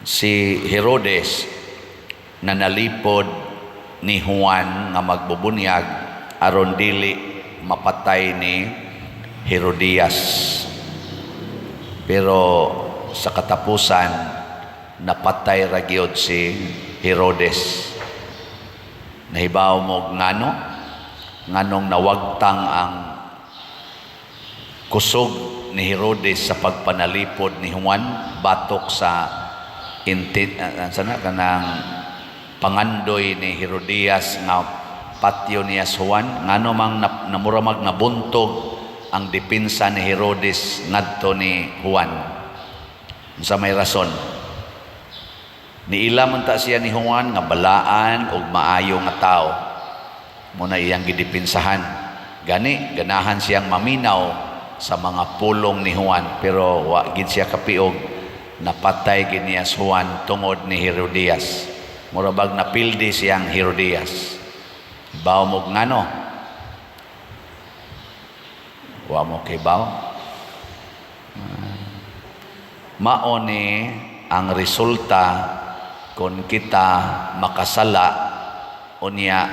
Si Herodes na nalipod ni Juan nga magbubunyag aron dili mapatay ni Herodias. Pero sa katapusan, napatay ra gyud si Herodes. Nahibaw mo ngano? Nganong nawagtang ang kusog ni Herodes sa pagpanalipod ni Juan batok sa intit sana kanang pangandoy ni Herodias nga patyo niya si Juan? Ngano mang namuramag nabuntog ang depensa ni Herodes ngadto ni Juan? Unsa may rason? Niila man ta siya ni Juan nga balaan og maayo nga tao. Mao na iyang gidepensahan. Gani ganahan siyang maminaw sa mga pulong ni Juan, pero wa gid siya kapiog. Napatay gid niya si Juan tungod ni Herodias. Mura bag napildi siyang Herodias. Baw mo ngano? Wa mo kay baw? Mao ni ang resulta kung kita makasala, unya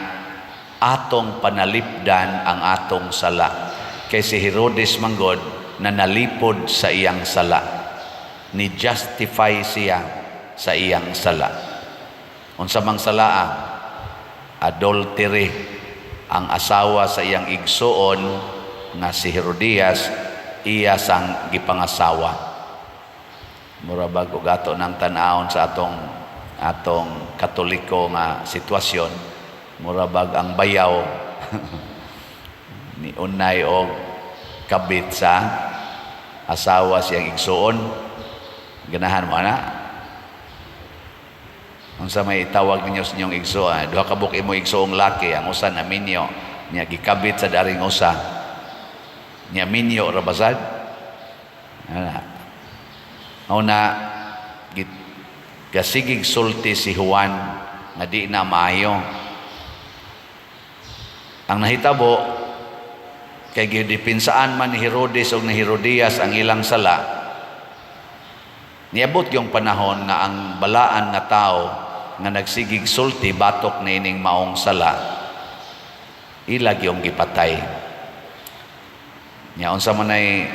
atong panalipdan ang atong sala. Kay si Herodes manggod na nalipod sa iyang sala, ni justify siya sa iyang sala. Unsa mang salaa? Adultery. Ang asawa sa iyang igsuon nga si Herodias, iya sang gipangasawa. Mura bag og ato nang tan-awon sa atong Katoliko nga sitwasyon, mura bag ang bayaw ni unay og kabit sa asawa siyang igsuon. Ganahan mo ana? Unsa may itawag ninyo sa inyong igsuon? Duha ka buok imo igsuong laki, ang usa na minyo niya, gikabit sa daring usa niya, minyo ra basad ana. Una gasigig sulti si Juan nga di na maayo. Ang nahitabo kay gidepinsaan man ni Herodes ug ni Herodias ang ilang sala. Niabot yung panahon nga ang balaan nga tao nga nagsigig sulti batok niining maong sala, ila gyung gipatay. Nya unsa man ay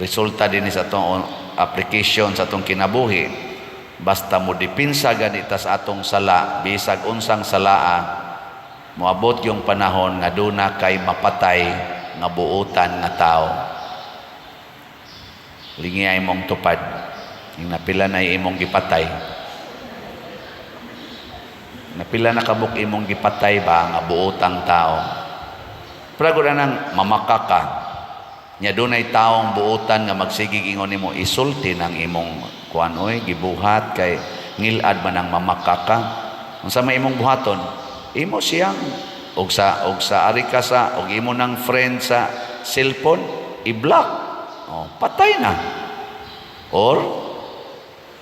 resulta dinhi sa atong application sa atong kinabuhi? Basta mo dipinsa ganita sa atong sala, bisag unsang salaa, moabot yung panahon nga duna kay mapatay nga buutan nga tao. Lingi ay imong tupad. Yung napila na imong gipatay. Napila na kabuk imong gipatay ba nga buotang tao? Pero na nang mamaka ka. Nya dunay taong buotan nga magsigig ingon nimo, "Isulti ng imong kuan oy, gibuhat kay ngilad man ang mamaka ka." Unsa may imong buhaton? Imo siyang og sa ari ka sa og imo nang friend sa cellphone, i-block. Oh, patay na. Or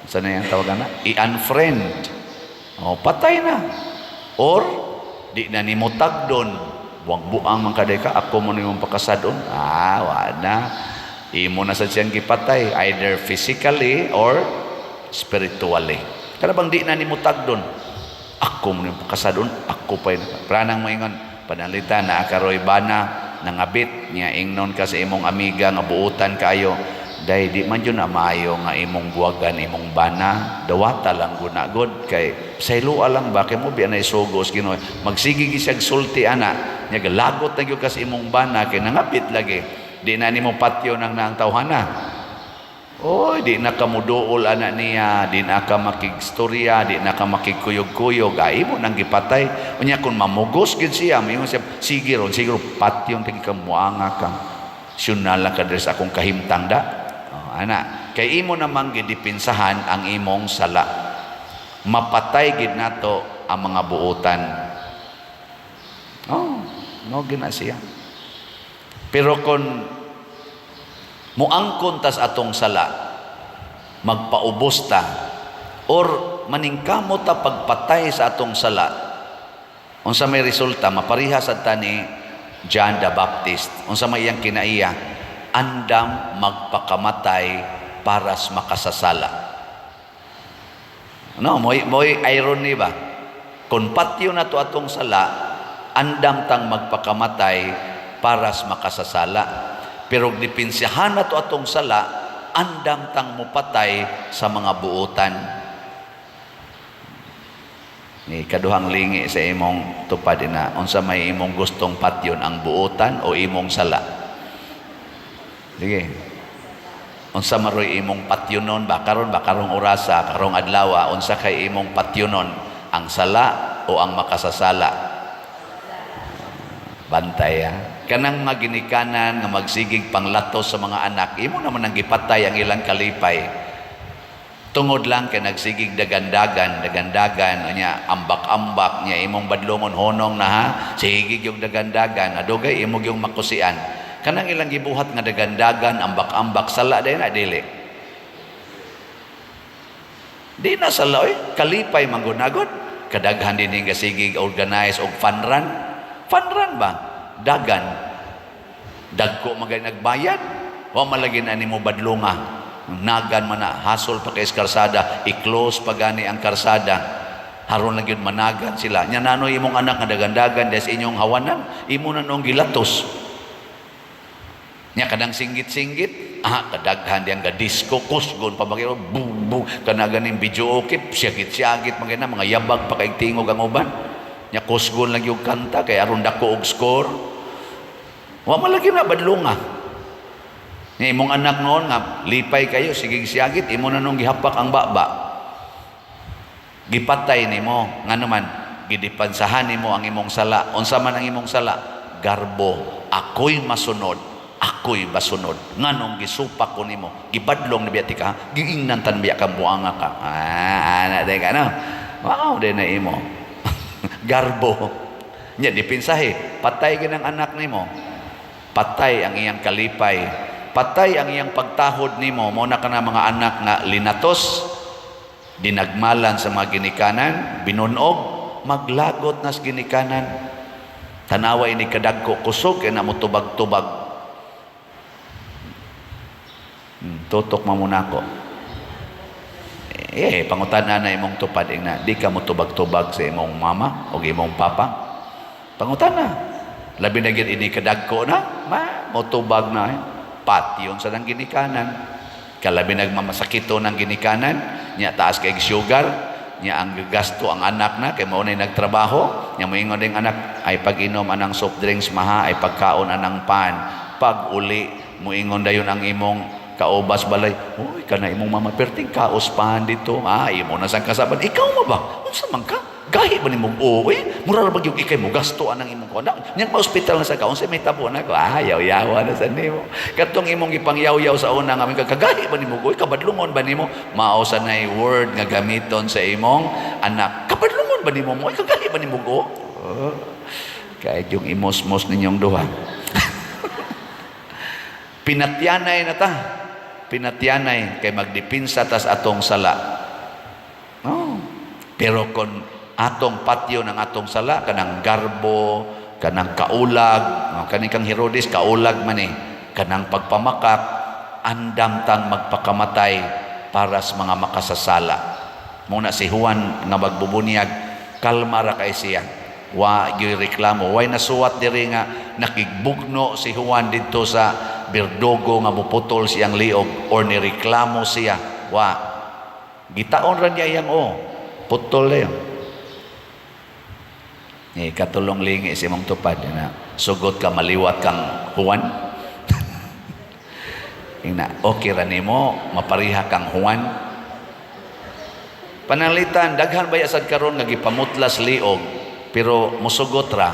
sa na yung tawagan na? I-unfriend. Oh, patay na. Or di na nimo tagdon. Buang buang man kaday ka, ako mo nimong pakasadon. Ah, wa na. Imo na sa siyang gipatay, either physically or spiritually. Kada bang di na nimo tagdon? Ako mo nimong pakasadon, ako pa yun. Pranang mo ingon, panalitan na karoy bana, nangabit niya, ingnon ka sa imong amiga nga buutan kayo, "Day, di man jud na maayo nga imong buwagan imong bana, dawata lang guna god kay saylua lang ba kay mo biya na isugos Ginoo." Magsige gi siyag sulti ana nya, galagot na gyud ka sa imong bana kay nangabit lagi. Di na nimo patyo nang naang tawhana. Oy, di na ka muduol ana niya, di na ka makigstorya, di na ka makigkuyog-kuyog, ay imo nang gipatay. Unya kung mamugos gid siya, moingon siya, "Sige ron, siguro patyon tagi ka, muanga ka. Syunal lang ka diri sa akong kahimtang da." Oh, ana, kay imo namang gidipinsahan ang imong sala. Mapatay gid nato ang mga buutan. Oh, no gina siya. Pero kung muangkon tas atong sala, magpaubos ta or maningkamot ta pagpatay sa atong sala, unsa may resulta? Mapariha sad ta ni John the Baptist. Unsa may iyang kinaiya? Andam magpakamatay para sa makasasala. No, mo'y irony ba? Kung patyo na to atong sala, andam tang magpakamatay para sa makasasala. Pero dipinsihan na to atong sala, andam tang mupatay sa mga buutan. Ni kaduhang lingi sa imong tupad na, unsa may imong gustong patyon, ang buutan o imong sala? Sige. Unsa maroy imong patyonon ba karon ba, karong orasa, karong adlaw, unsa kay imong patyonon, ang sala o ang makasasala? Bantay ha. Kanang mga ginikanan nga magsigig panglatos sa mga anak, imo naman ang gipatay ang ilang kalipay. Tungod lang kay nagsigig dagandagan, dagandagan, nya ambak-ambak nya imong badlongon, "Honong na ha, sigig yung dagandagan," adugay imo yung makusian. Kanang ilang gibuhat nga dagandagan, ambak-ambak, sala diay na, dili? Di na sala oy, kalipay manggunagod. Kadaghan din nga sigig organize og fun run. Fun run ba? Dagan. Dagko magay nagbayad. Wa malagi na nimo badlonga. Nagan man na, hasol pa kay karsada, i-close pa gani ang karsada. Haron lang yun managan sila. Nya nanoy imong anak nga dagandagan des inyong hawanan, imo na nung gilatos. Nya kadang singgit-singgit, kadaghan diyang ga disco, kusgon pa bagay, bum bum, kana ganing video okay, siyagit-siyagit mga na mga yabag pa kay tingog ang uban. Nya kusgon lang yung kanta kay aron dako og score. Wa man lagi na badlonga. Nya imong anak noon nga lipay kayo sige siyagit, imo na nung gihapak ang baba. Gipatay nimo, ngano man gidepensahan nimo ang imong sala. Unsa man ang imong sala? Garbo. Ako'y masunod, ako'y masunod. Nganong gisupak ko nimo, gibadlong na biya ka, giingnan tan biya ka, buanga ka. Ah, ana day ka no. Wow, day na imo. Garbo. Nya dipinsahe, patay ginang anak nimo. Patay ang iyang kalipay. Patay ang iyang pagtahod nimo. Mo na kana mga anak nga linatos, dinagmalan sa mga ginikanan, binunog, maglagot nas ginikanan. Tanawa ini kadagko, kusog kay na mo tubag-tubag. Tutok mo muna ako. Eh, pangutan na imong tupad na, di ka mo tubag-tubag sa imong mama o imong papa? Pangutan na. Labi na gyud ini kadagko na, ma, mo tubag na. Eh. Patyon sa nang ginikanan. Kalabi nagmamasakito ng ginikanan, nya taas kay sugar, nya ang gasto ang anak na kay mao na nagtrabaho, nya moingon ding anak ay pag-inom anang soft drinks maha, ay pagkaon anang pan. Pag uli moingon dayon ang imong kaubas balay, "Uy, kana imong mama perting kaos pan dito." Ah, imo na sang kasaban. "Ikaw mo ba? Unsa man ka? Gahi ba nimong uwi? Mura ra ba yung ikay mo gasto anang imong kuan? Nya pa ospital na sa ka, unsay may tabo na ko?" Ah, yaw-yawa na sa nimo. Katong imong gipangyaw-yaw sa una nga kagahi ba nimo, uy, kabadlungon ba nimo? Mao sa nay word nga gamiton sa imong anak. "Kabadlungon ba nimo mo? Uy, kagahi ba nimo go?" Oh. Kahit yung imosmos ninyong duha. Pinatyanay na ta. Pinatyanay kay magdipinsa tas atong sala. Oh. Pero kung atong patyo ng atong sala, kanang garbo, kanang kaulag, oh, kaning kang Herodes, kaulag man eh, kanang pagpamakak, andam tang magpakamatay para sa mga makasasala. Muna si Juan nga magbubunyag, kalma ra kay siya. Wa gyud reklamo, way nasuwat diri nga nakigbugno si Juan didto sa berdugo nga muputol siyang liog or nireklamo siya. Wa. Gitaon ra niya iyang oh. Putol na yun. Eh, katulong lingi si imong tupad na sugot ka maliwat kang Juan. Ina, okay ra nimo mapariha kang Juan. Pananglitan daghan ba sad karon nga gipamutlas liog pero musugot ra.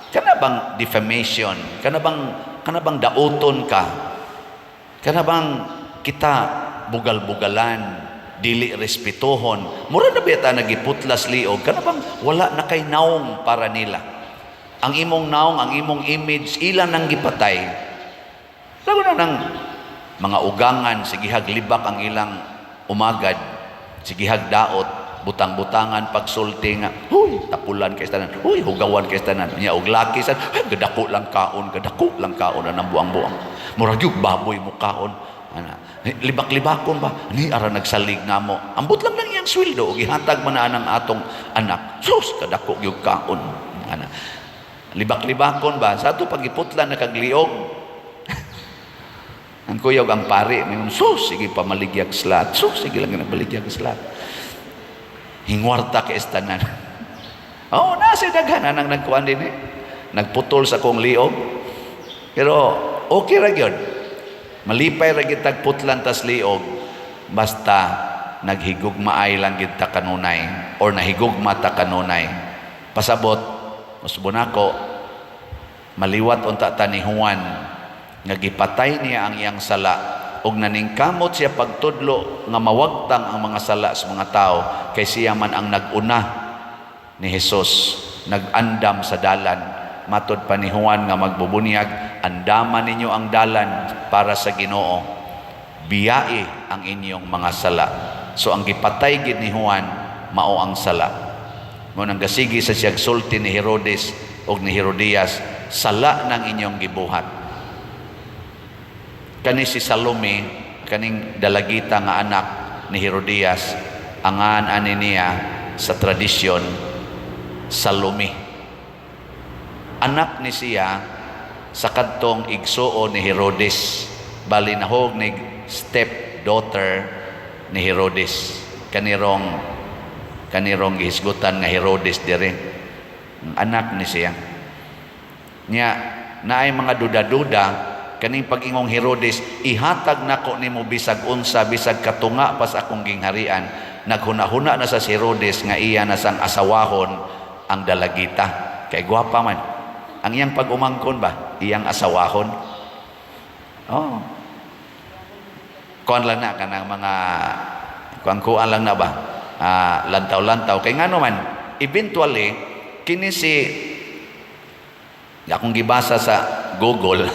Kana bang defamation? Kana bang dauton ka? Kana bang kita bugal-bugalan, dili respetuhon? Mura na ba ta nagiputlas liog? Kana bang wala na kay naong para nila? Ang imong naong, ang imong image, ilan nang gipatay. Lago na ng mga ugangan, sigihag libak ang ilang umagad, sigihag daot, butang-butangan pagsulti nga, "Huy, tapulan kay tanan, huy, hugawan kay tanan." Nya og laki sa, "Ay, gadako lang kaon, gadako lang kaon anang buang-buang. Murag yung baboy mo kaon." Ana, libak-libakon ba? Ni ara nagsalig namo. Ambot lang nang iyang iyang sweldo gihatag man na ang atong anak. Sus, kadako gyud kaon ana. Libak-libakon ba sa ato pagiputlan na kagliog ang kuyog, ang pari may, sus, sige pamaligyag slot, sus, sige lang na baligyag slot, hingwarta kay estanan. Oh, nasa daghan anang nagkuan din eh. Nagputol sa kong liog. Pero okay ra gyud. Malipay ra gyud tagputlan tas liog basta naghigugmaay lang gyud ta kanunay or nahigugma ta kanunay. Pasabot, usbon ako, maliwat unta ta ni Juan nga gipatay niya ang iyang sala ug naningkamot siya pagtudlo nga mawagtang ang mga sala sa mga tao kay siya man ang nag-una ni Jesus, nag-andam sa dalan. Matod pa ni Juan nga magbubunyag, "Andaman ninyo ang dalan para sa Ginoo, biyai ang inyong mga sala." So ang gipatay gid ni Juan mao ang sala. Mao nang gasigi sa siyag sulti ni Herodes og ni Herodias, "Sala ng inyong gibuhat." Kani si Salome, kaning dalagita nga anak ni Herodias, angan ani niya sa tradisyon Salome. Anak ni siya sa kadtong igsuon ni Herodes. Bali nahog ni step daughter ni Herodes. Kanirong gihisgutan nga Herodes dire. Anak ni siya. Nya naay mga duda-duda kaning pag-ingong Herodes, "Ihatag nako nimo bisag unsa, bisag katunga pas akong gingharian." Naghuna-huna na sa si Herodes nga iya na sang asawahon ang dalagita kay gwapa man. Ang iyang pag-umangkon ba, iyang asawahon. Oh, kuan lang na kanang mga kuan-kuan lang na ba, lantaw-lantaw kay ngano man eventually kini si, akong gibasa sa Google,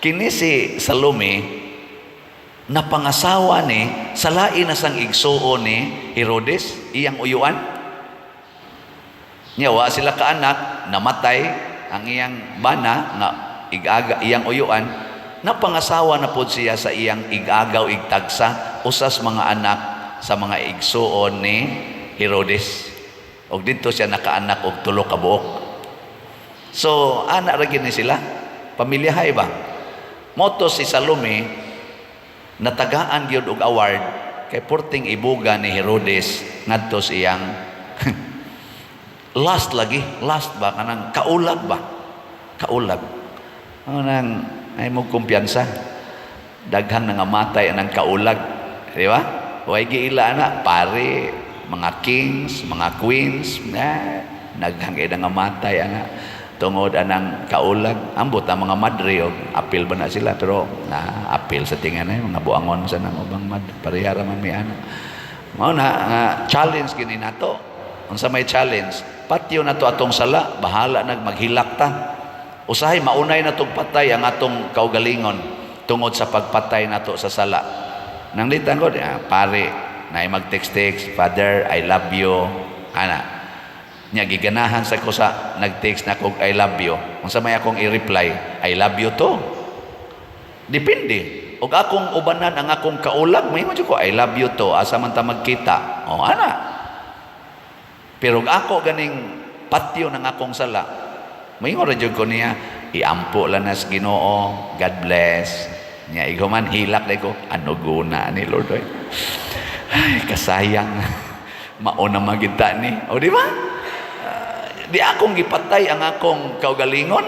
kini si Salome napangasawa ni sa lain na sang igsuon ni Herodes, iyang uyuan niya. Wa sila kaanak, namatay ang iyang bana nga igaga, iyang uyuan. Napangasawa na pod siya sa iyang igagaw, igtagsa, usas mga anak sa mga igsuon ni Herodes, og didto siya nakaanak og tulo ka buok. So ana ra gyud ni sila, pamilyahay ba. Mao to si Salome natagaan gyud og award kay porting ibuga ni Herodes ngadto sa iyang last lagi, last ba, kanang kaulag ba, kaulag. Ano nang ay mo kumpiyansa, daghan nangamatay anang kaulag, di ba? Way giila na pare, mga kings, mga queens na daghan kay nangamatay ana tungod anang kaulag. Ambot ang mga madre og apil ba na sila, pero na apil sa tingan ay mga buangon sa nang ubang madre, pareha ra man mi ana. Mao na nga challenge gini nato. Unsa may challenge? Patyo nato atong sala, bahala nag maghilak ta. Usahay maunay na tong patay ang atong kaugalingon tungod sa pagpatay nato sa sala. Nang litan ko, pare, na mag-text-text, "Father, I love you." Ana. Nya giganahan sa ko sa nag-text na kog "I love you." Unsa may akong i-reply? "I love you to." Depende. Og akong ubanan ang akong kaulag, may mo ko, "I love you to, asa man ta magkita?" O ana. Pero og ako ganing patyo ng akong sala, moingon ra jud ko niya, "Iampo lang nas Ginoo, God bless." Nya ikaw man hilak ko, ano guna ni Lord oy. Ay, kasayang. Mauna magita ni. O di ba? Di akong gipatay ang akong kaugalingon.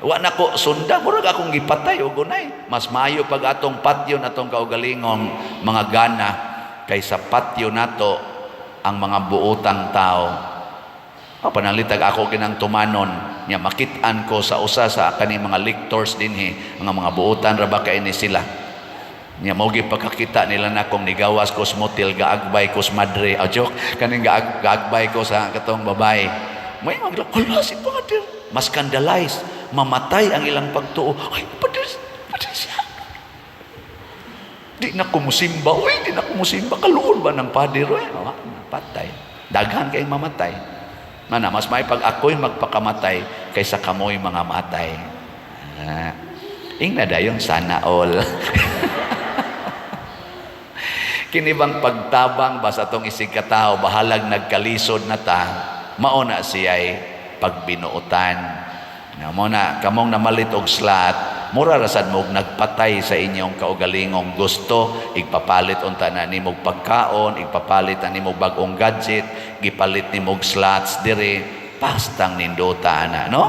Wa na ko sunda, murag akong gipatay og gunay. Mas maayo pag atong patyon atong kaugalingong mga gana kaysa patyo nato ang mga buotang tao. O, panalitag ako ginang tumanon nya makit-an ko sa usa sa kaning mga lectors dinhi, mga buotan ra ba kay ni sila. Nya mao pagkakita nila na kung nigawas ko sa motel, gaagbay ko sa madre. O joke, kaning gaagbay ko sa katong babae. May magla, "Hala si Father." Ma-scandalize, mamatay ang ilang pagtuo. "Ay, Father, Father siya. Di na ko musimba. Uy, di na ko musimba. Kaluon ba ng Father?" Uy, oh, patay. Daghan kayong mamatay. Mana, mas may pag ako'y magpakamatay kaysa kamoy mga matay. Ingna dayon, sana all. Kini bang pagtabang ba sa atong isig katao, bahalag nagkalisod na ta, mao na siya'y pagbinuotan. Nga mo na kamong namalit og slot, mura ra sad mo og nagpatay sa inyong kaugalingong gusto, igpapalit unta na nimo og pagkaon, igpapalit na nimo og bag-ong gadget, gipalit nimo og slots diri, pastang nindota ana, no?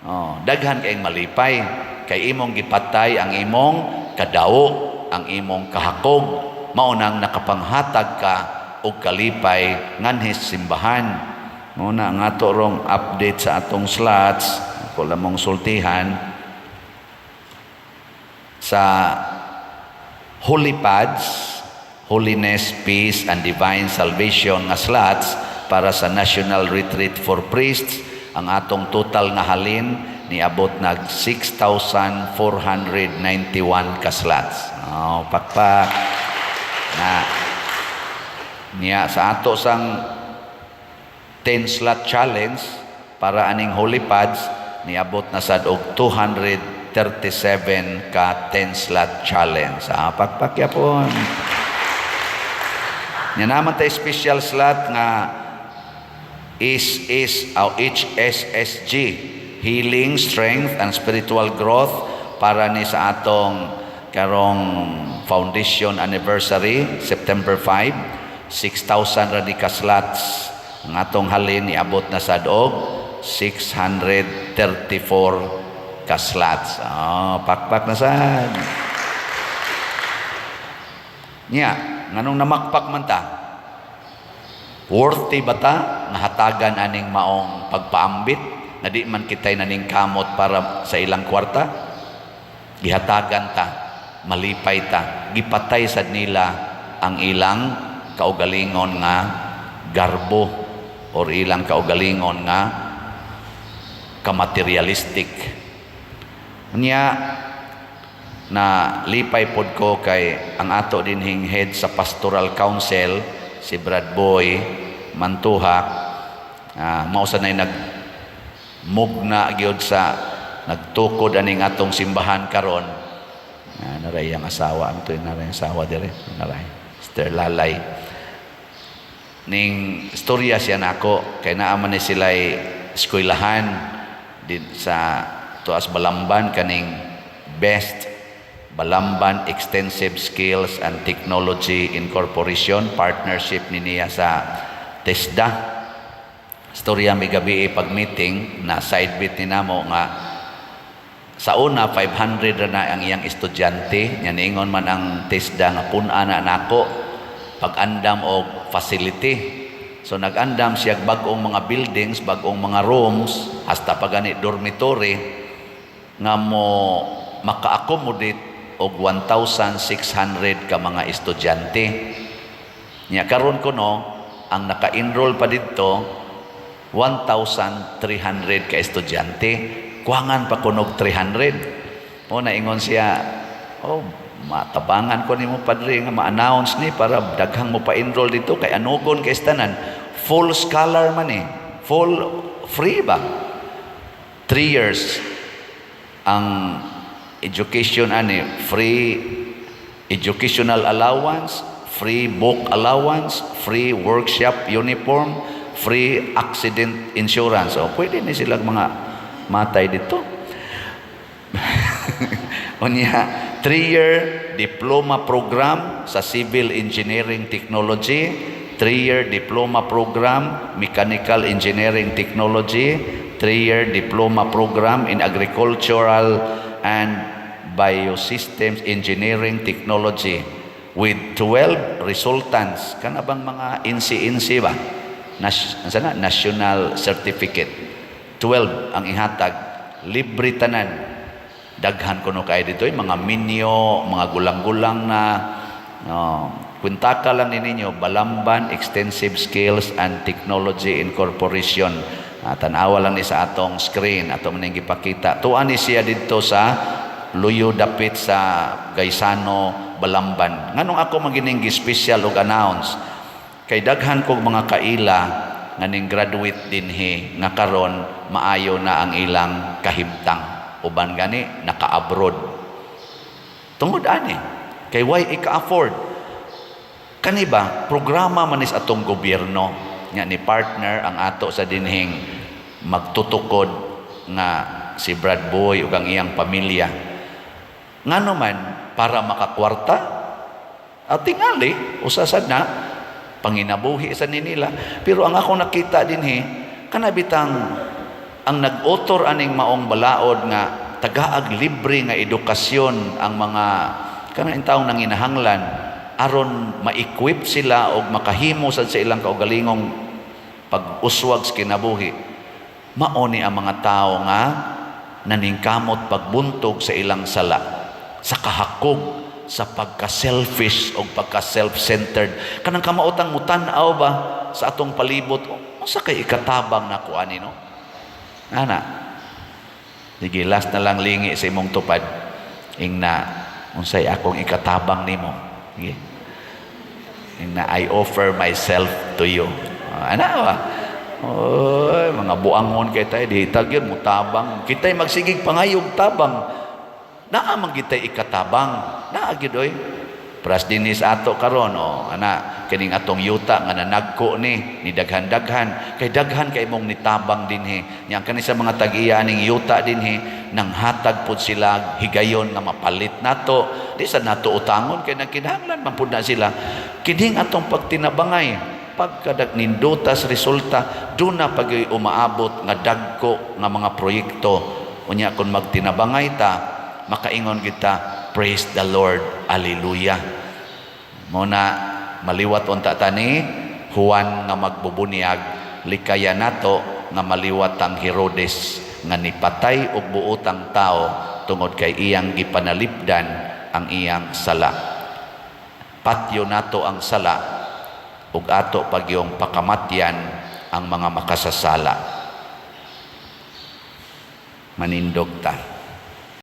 Oh, daghan kayong malipay kay imong gipatay ang imong kadawo, ang imong kahakog, mao nang nakapanghatag ka og kalipay nganhi sa simbahan. Mao na ang ato rong update sa atong slots, ako lamang sultihan sa Holy Pads, Holiness, Peace, and Divine Salvation nga slots para sa National Retreat for Priests, ang atong total nga halin niabot nag 6,491 ka slots. Oh, pakpak. Na niya sa ato sang 10 slot challenge para aning Holy Pads, niabot na sad og 237 ka 10 slot challenge. Ah, pakpak yapon. Nya naman tay special slot nga is our HSSG, Healing, Strength and Spiritual Growth, para ni sa atong karong foundation anniversary, September 5, 6,000 ra di ka slots ang atong halin, niabot na sad og 634 ka slots. Oh, pakpak na sad. Nya, nganong namakpak man ta? Worthy ba ta nga hatagan aning maong pagpaambit na di man kitay naningkamot para sa ilang kwarta? Gihatagan ta, malipay ta, gipatay sad nila ang ilang kaugalingon nga garbo or ilang kaugalingon nga kamaterialistic. Nya na lipay pod ko kay ang ato dinhing head sa Pastoral Council, si Brad Boy Mantuhak, mao sa nay nag mugna gyud sa nagtukod aning atong simbahan karon. Naray ang asawa anto, naray ang asawa dire, naray Sister Lalay. Ning istorya siya nako kay naa man ni sila'y eskwelahan din sa tuas Balamban, kaning Best Balamban Extensive Skills and Technology Incorporation, partnership ni niya sa TESDA. Storya mi gabi pag meeting na side bit ni namo nga sa una 500 ra na ang iyang estudyante. Nya niingon man ang TESDA nga pun-a na nako, pag-andam og facility. So nag-andam siya bag-ong mga buildings, bag-ong mga rooms, hasta pa gani dormitory nga mo maka-accommodate og 1,600 ka mga estudyante. Nya karon kuno ang naka-enroll pa didto 1,300 ka estudyante. Kuwangan pa kunog 300. O naingon siya, "Oh, matabangan ko nimo, padre, nga ma-announce ni para daghang mo pa-enroll dito kay anugon kay tanan. Full scholar man eh. Full free ba? 3 years ang education ani, free educational allowance, free book allowance, free workshop uniform, free accident insurance." O pwede ni sila mga matay dito. Unya, 3-year diploma program sa civil engineering technology, 3-year diploma program mechanical engineering technology, 3-year diploma program in agricultural and biosystems engineering technology with 12 resultants. Kana bang mga NC-NC ba? Nas, na? National Certificate. 12 ang ihatag. Libre tanan. Daghan kuno kay dito, mga minyo, mga gulang-gulang na. No, kwentaka lang ni ninyo Balamban Extensive Skills and Technology Incorporation. Tan-awa lang ni sa atong screen, ato man ning gipakita. Tuan ni siya didto sa Luyo, dapit sa Gaisano, Balamban. Nganong ako magining special og announce? Kay daghan kog mga kaila nga ning graduate dinhi nga karon maayo na ang ilang kahimtang. Uban gani naka-abroad. Tungod ani kay why ika-afford. Kani ba programa man is atong gobyerno nga ni partner ang ato sa dinhing magtutukod nga si Brad Boy ug ang iyang pamilya. Ngano man para makakwarta? At tingali, usa sad na panginabuhi sa nila. Pero ang ako nakita dinhi, kana bitang ang nag-author aning maong balaod nga tagaag libre nga edukasyon ang mga kanang taong nanginahanglan aron ma-equip sila og makahimo sad sa ilang kaugalingong pag-uswag sa kinabuhi, mao ni ang mga tao nga naningkamot pagbuntog sa ilang sala, sa kahakog sa pagka-selfish o pagka-self-centered, kanang kamaotang mutan-aw ba sa atong palibot, unsa kay ikatabang nako ani, no? Ana, sige, last na lang, lingi sa imong tupad, ingna, "Unsay akong ikatabang nimo?" Sige, ingna, "I offer myself to you." Ah, ana ba? Oy, mga buangon kay tayo, di tagyon mo tabang. Kita'y magsigig pangayog tabang. Naa man kita'y ikatabang. Naa gyud oy. Pras dinis ato karon, oh, ana, kining atong yuta nga nanagko ni daghan-daghan kay daghan kay mong nitabang dinhi. Nya kani sa mga tag-iya aning yuta dinhi, nang hatag pud sila higayon nga mapalit nato. Di sa nato utangon kay nagkinahanglan man pud na sila. Kining atong pagtinabangay, pagkadag nindutas resulta, doon na pag umaabot nga dagko nga mga proyekto. Unya kung magtinabangay ta, makaingon kita, "Praise the Lord, Alleluia." Mo na maliwat unta tani Juan nga magbubunyag, likaya nato nga maliwat ang Herodes nga nipatay og buotang tao tungod kay iyang gipanalipdan ang iyang sala. Patyo nato ang sala ug ato pagyong pakamatyan ang mga makasasala. Manindog ta.